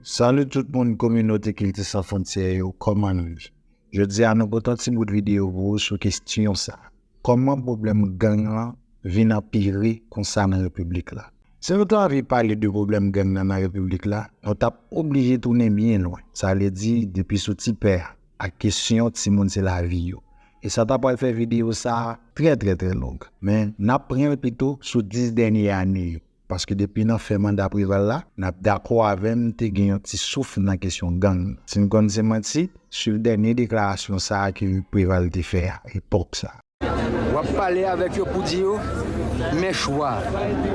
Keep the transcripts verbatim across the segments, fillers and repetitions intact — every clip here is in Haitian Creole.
Salut tout moun kominote Kilti San Fwontyè yo, kòman nou ye? Jodi a nou pote yon ti bout videyo pou ou sou kesyon sa. Kòman pwoblèm gang lan vin anpire konsa nan repiblik la? Si nou ta anvi pale de pwoblèm gang nan nan repiblik la, nou t ap oblije tounen byen lwen. Sa vle di depi sou ti pè a, ak kesyon timoun se lavi yo. E sa ta pral fè videyo sa a trè trè trè long. Men n ap pran l pito sou dis dènye ane yo. Paske depi nan fen manda Preval la, n ap dakò avè m, te gen yon ti souf nan kesyon gang nan. Si n konn se manti, swiv dènye deklarasyon sa a ke Preval te fè a epòk sa a. W ap pale avèk yo pou di yo, men chwa,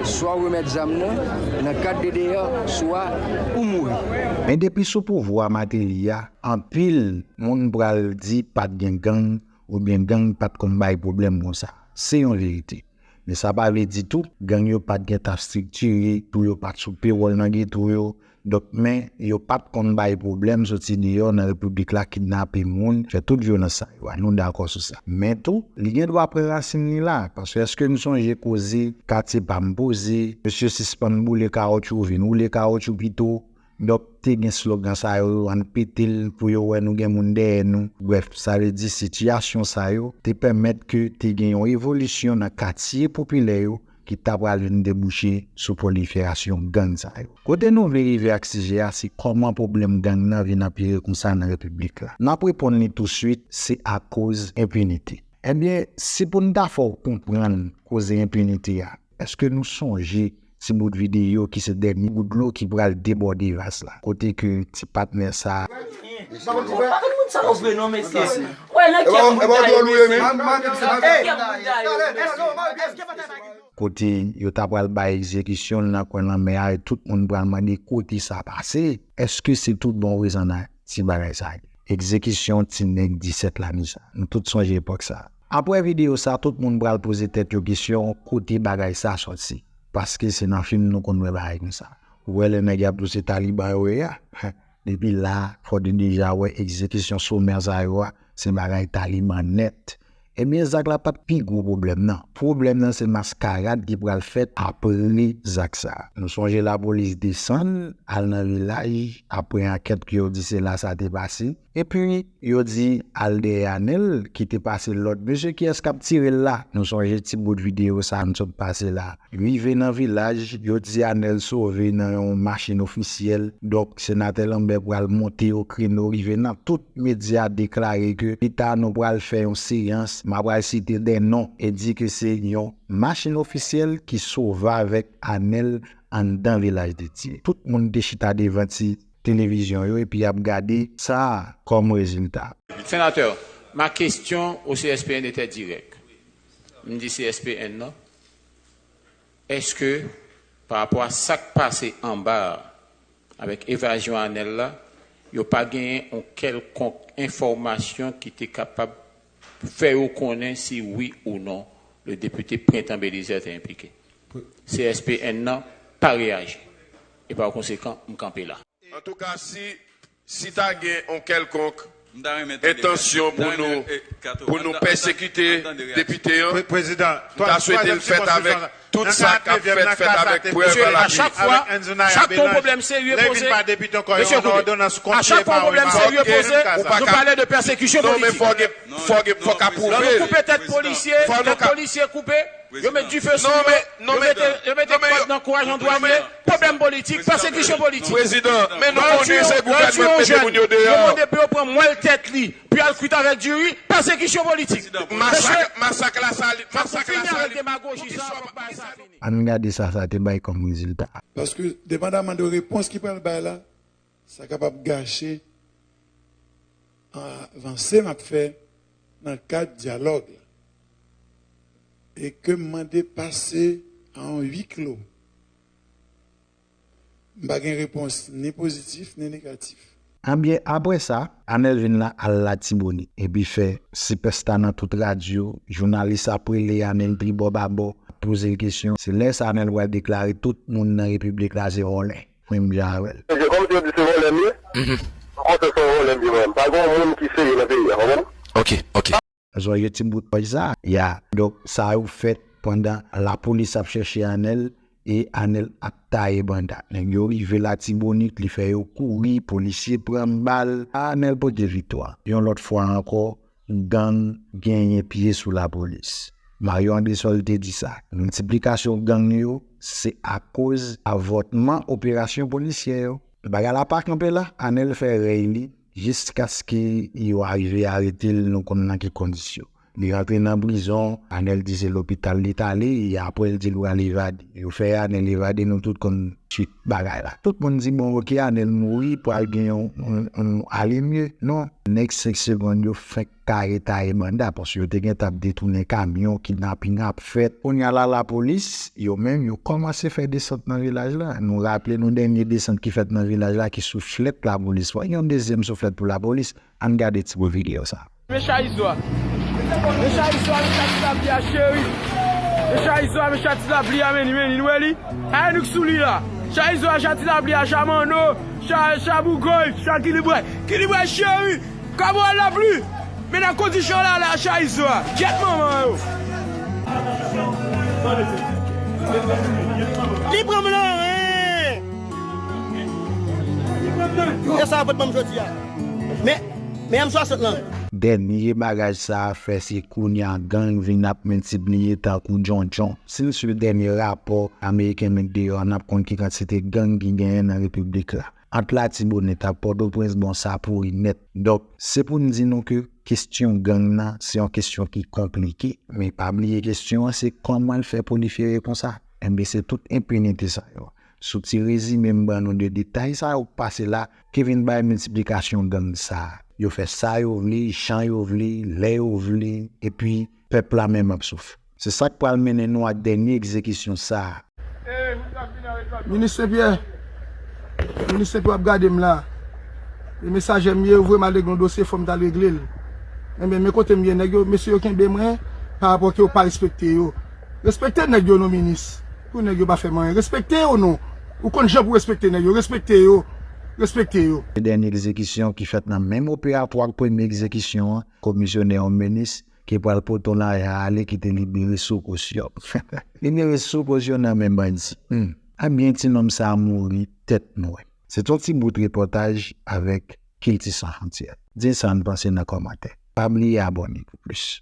swa w remèt zam nan nan kad D D R, swa ou mouri. Men depi sou pouvwa Martelly a, anpil moun pral di pa t gen gang oubyen gang pa t konn bay pwoblèm konsa. Se yon verite. Men sa pa vle di tou gang yo pa t gentan ap estriktire, tou yo pa t sou pewòl nan geto yo. Donk, men yo pa t konn bay pwoblèm soti deyò nan repiblik la, kidnape moun, fè tout vyolans sa yo a. Nou dakò sou sa. Men tou, li gen dwa pran rasin li la. Paske èske n sonje koze katye pa m poze, mesye sispann boule kawotchou, vin woule kawotchou pito, Donk, te gen slogan sa yo, ann pete l pou yo wè nou gen moun dèyè nou. Brèf, sa vle di sitiyasyon sa yo te pèmèt ke te gen yon evolisyon nan katye popilè yo ki ta pral vin debouche sou pwoliferasyon gang sa yo. Kote nou vle rive ak sijè a, se kòman pwoblèm gang nan vin anpire konsa nan repiblik la. N ap reponn li touswit, se akoz enpinite. Ebyen, si pou n ta fè w konprann koze enpinite a, èske nou sonje ti bout videyo ki se dènye gout dlo ki pral debòde vas la, kote ke ti patnè sa a. Kote yo ta pral bay egzekisyon l nan kwen lanmè a, e tout moun pral mande kote sa pase. Èske se tout bon rezon nan ti bagay sa a? Egzekisyon ti nèg disèt lane sa. Nou tout sonje epòk sa. Apre videyo sa, tout moun pral poze tèt yo kesyon kote bagay sa sòti. Paske se nan fim nou konn wè bagay konsa. Ou wè lè nèg y ap di w se Taliban yo ye a. Depi la, fò w te deja wè egzekisyon somè sa yo a, se bagay Taliban nèt. Ebyen, zak la pa t pi gwo pwoblèm nan. Pwoblèm nan se maskarad ki pral fèt apre zak sa. Nou sonje lapolis desann, al nan vilaj, apre ankèt ke yo di se la sa te pase. Epi, yo di al dèyè Anèl ki te pase lòd. Mesye, kiyès k ap tire l la? Nou sonje ti bout videyo sa a m sot pase la. Rive nan vilaj, yo di Anèl sove nan yon machin ofisyèl. Donk, senatè Lambert pral monte o kreno, rive nan tout medya, deklare ke pita nou pral fè yon seyans, m a pral site de non, e di ke se yon machin ofisyèl ki sove avèk Anèl anndan Vilaj de Dye. Tout moun te chita devan ti televizyon yo epi y ap gade sa kòm rezilta. Sénateur, ma question au C S P N était directe. M di C S P N nan, èske pa rapò a sa k pase anba a avèk evazyon Anèl la, yo pa genyen yon kèlkonk enfòmasyon ki te kapab fè yo konnen si wi ou non le député Printemps Belizaire te enplike? C S P N nan pa reyaji. E pa konsekan, m kanpe la. Antouka, si, si ta gen yon kèlkonk entansyon pou nou, pou nou pèsekite depite an, m ta swete l fèt avèk tout sa k ap fèt, fèt avèk prèv alapui. Chak fwa, chak fwa yon pwoblèm serye poze, mesye, koute, a chak fwa yon pwoblèm serye poze, nou pale de pèsekisyon politik. Fòk, fòk, fòk ap pwouve. Lè nou koupe tèt polisye, tèt polisye koupe, yo met dife sou yo, yo mete, yo mete kòd nan kourajan dwanye, pwoblèm politik, pèsekisyon politik. Prezidan, men nou konnen se gouvènman k mete moun yo deyò. Yo mande pou yo pran mwèl tèt li, pou y al kwit avèk diri, pèsekisyon politik. Masak, masak Lasalin, masak Lasalin. Pou fini avèk demagoji sa, fòk bagay sa fini. Ann gade sa sa te bay kòm rezilta. Paske, depandaman de repons ki pral bay la, sa kapab gache avanse m ap fè nan kad dyalòg la e ke m mande pase a yon huis clos. M pa gen repons ni pozitif ni negatif. Ebyen, apre sa, Anèl vin la al Latibonit epi fè sipèsta nan tout radyo, jounalis ap rele Anèl tribò babò, ap poze l kesyon. Se lè sa Anèl pral deklare tout moun nan repiblik la se vòlè. Mwen menm jan avè l. Mesye, kòmsi yo di se vòlè m ye. M kontan se yon vòlè m ye mwen menm. Pa gen yon moun ki serye nan peyi a, konprann? Ok, ok. Zòrye ti bout pòch sa. Ya. Donk, sa yo fèt pandan lapolis ap chèche Anèl, e Anèl ap taye banda. Nèg yo rive Latibonit, li fè yo kouri, polisye pran bal. Anèl pote viktwa. Yon lòt fwa ankò, gang genyen pye sou lapolis. Mario Andresol te di sa. Miltiplikasyon gang yo, se akoz avòtman operasyon polisyè yo. Bagay la pa kanpe la, Anèl fè rèy li, jiskaske yo arive arete l, nou konn nan ki kondisyon. Li rantre nan prizon, Anèl di se lopital li t ale, e apre l di l pral evade. Yo fè Anèl evade, nou tout konn swit bagay la. Tout moun di, bon, oke, Anèl mouri, pral gen yon, yon, yon ale mye. Non, nèg senk segonn yo fenk kare taye banda, paske yo te gentan ap detounen kamyon, kidnaping ap fèt. Kounye a la, lapolis, yo menm, yo kòmanse fè desant nan vilaj la. Nou raple nou dènye desant ki fèt nan vilaj la, ki sou flèt lapolis. Fò yon dezyèm sou flèt pou lapolis. Ann gade ti bout videyo sa. Men chay izo a. Men chay izo a, men chay ti lapli a, cheri. Men chay izo a, men chay ti lapli a, men li, men li, nou wè li. Ayen nou k sou li la. Chay izo a, chay ti lapli a, chay manno, chay, chay bougòy, chay kilibwè. Kilibwè, cheri. Kabwal lapli. Men nan kondisyon la, la, chay izo a. Gyèt manman yo. Li pran m nan ren. E sa a pot ban m jodi a. Men, men M swasant lan. Dènye bagay sa a fè se kounye a gang vin ap miltipliye tankou djondjon. Si n swiv dènye rapò ameriken met deyò a, n ap konn ki kantite gang ki genyen nan repiblik la. Ant Latibonit ak Pòtoprens, bon, sa pouri nèt. Donk, se pou n di nou ke kesyon gang nan, se yon kesyon ki konplike. Men pa bliye kesyon an, se kòman l fè pwolifere konsa. Enben, se tout enpinite sa yo. Sou ti rezime m ban nou de detay sa yo k pase la, ki vin bay miltiplikasyon gang sa a. Yo fè sa yo vle, jan yo vle, lè yo vle, epi pèp la menm ap soufri. Se sa k pral mennen nou ak dènye egzekisyon sa a. Minis St Pierre, Minis St Pierre ap gade m la. E mesaje m ye, yo voye m al regle yon dosye, fò m t al regle l. Enben, men kote m ye, nèg yo, mesye yo kenbe mwen, pa rapò ke yo pa respekte yo. Respekte nèg yo non, minis. Pou nèg yo pa fè m anyen. Respekte yo non. Ou konn jan pou respekte nèg yo. Respekte yo. Respekte yo. Dènye egzekisyon ki fèt nan menm operatwa ak premye egzekisyon an, komisyonè yon minis ki pral pote yon lajan ale ki te libere sou kosyon. Libere sou kosyon nan men bandi. Hmm. Ebyen, ti nonm sa a mouri tèt nwè. Se t yon ti bout repòtaj avèk Kilti San Fwontyè. Di sa n panse nan kòmantè. Pa bliye abòne pou plis.